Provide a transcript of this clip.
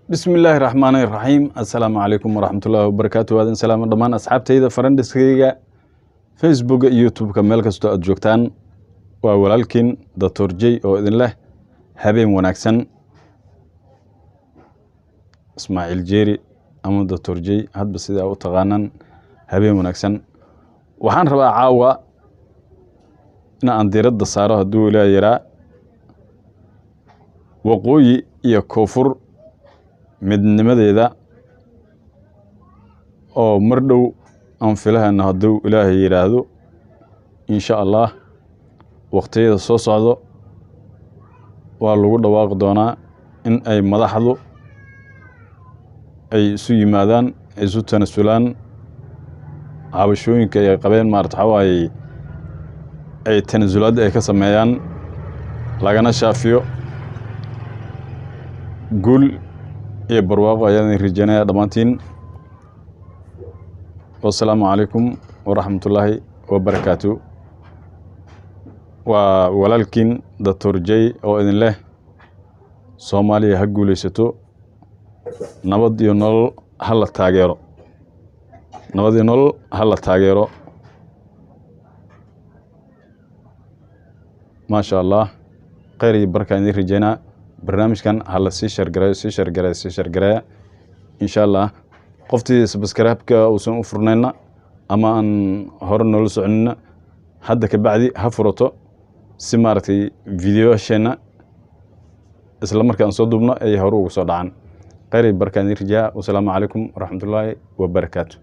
Bismi illaahi raxmaani raxiim. Assalaamu calaykum waraxmatullaahi wabarakaatu. Waadan salaamo dhammaan asxaabtayda, friendskayga Facebooka iyo YouTube-ka, meel kastoo aad joogtaan. Waa walaalkiin Doctor J oo idin leh habeen wanaagsan. Ismaaciil Jeeri ama Doctor J, hadba sidaa u taqaanaan. Habeen wanaagsan. Waxaan rabaa caawa in aan diiradda saaro, hadduu ilaa yaraa, waqooyi iyo koonfur midnimadeeda oo mar dhow aan filahayno, hadduu Ilaahay yidhaahdo, insha Allah, waqtiyada soo socdo waa lagu dhawaaqi doonaa in ay madaxdu ay isu yimaadaan, ay isu tanasulaan cabashooyinka ay qabeen, maarata waxaa waaye ay tanasulaadda ay ka sameeyaan, lagana shaafiyo. Guul iyo barwaaqo ayaan idin rajeynaya dhammaantiin. Wasalaamu calaykum waraxmatullaahi wabarakaatu. Waa walaalkiin Doctor J oo idin leh Soomaaliya ha guulaysato, nabad iyo nolol ha la taageero, nabad iyo nolol ha la taageero. Maasha Allah, kheyr iyo barkaan idin rajeynaa. Barnaamijkan ha la sii share gareeyo, sii share gareeyo, sii share gareeya, insha Allah. Qoftii subscribe-ka uusan u furnayna ama aan hore noola soconina, hadda ka bacdi ha furato, si maaragtay videoyasheenna isla marka aan soo duubno ay hore ugu soo dhacaan. Kheyr iyo barkaan idin rajaa. Wasalaamu calaykum waraxmatullaahi wabarakaatu.